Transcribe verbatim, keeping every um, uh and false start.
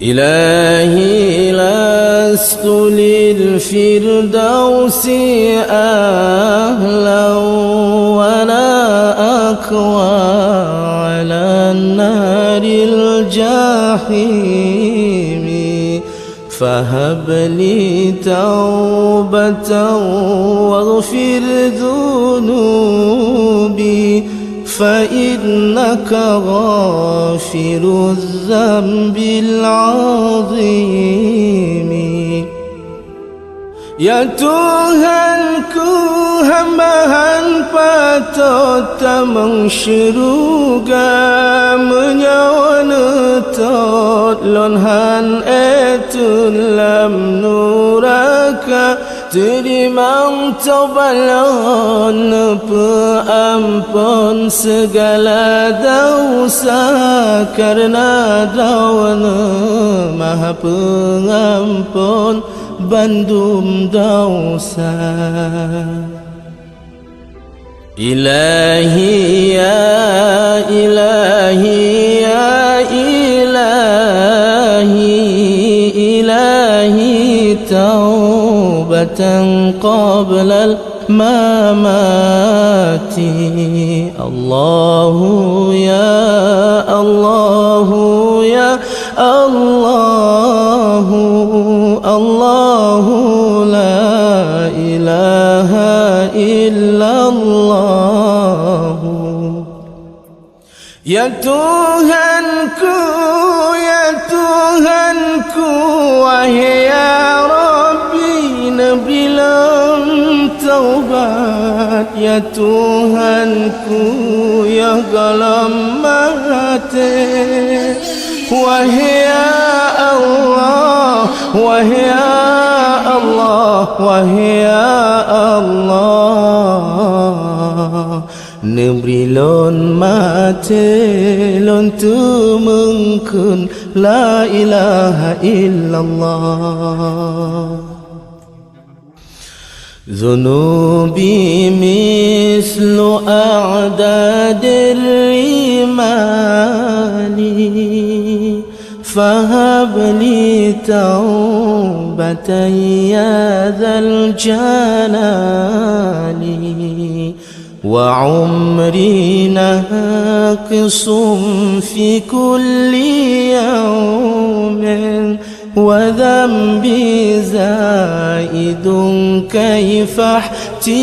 إلهي لست للفردوس أهلا ولا أقوى على نار الجحيم، فهب لي توبة واغفر ذنوبي، فإنك غافر الذنب العظيم. Ya Tuhanku, hamba han patot tamong syeuruga, meunyoe neutot lôn han étun lam nuraka. Teurimong tobat lôn, neupeuamphon sigala desya, kareuna Droeneueh Maha Peungamphon bandum desya. إلهي يا إلهي يا إلهي إلهي توبة قبل الممات. الله يا الله يا الله الله لا إله إلا الله. Ya Tuhanku, ya Tuhanku, wahé ya Rabbi, neubri lôn taubat. Ya Tuhanku, ya gohlom maté. Wahé ya Allah, wahé ya Allah, wahé ya Allah. Neubri lôn maté lôn teumeung kheun la ilaha illallah. ذنوبي مثل أعداد الرمال، فهب لي توبة يا ذا الجلال. وعمري ناقص في كل يوم، وذنبي زائد كيف احتمالي.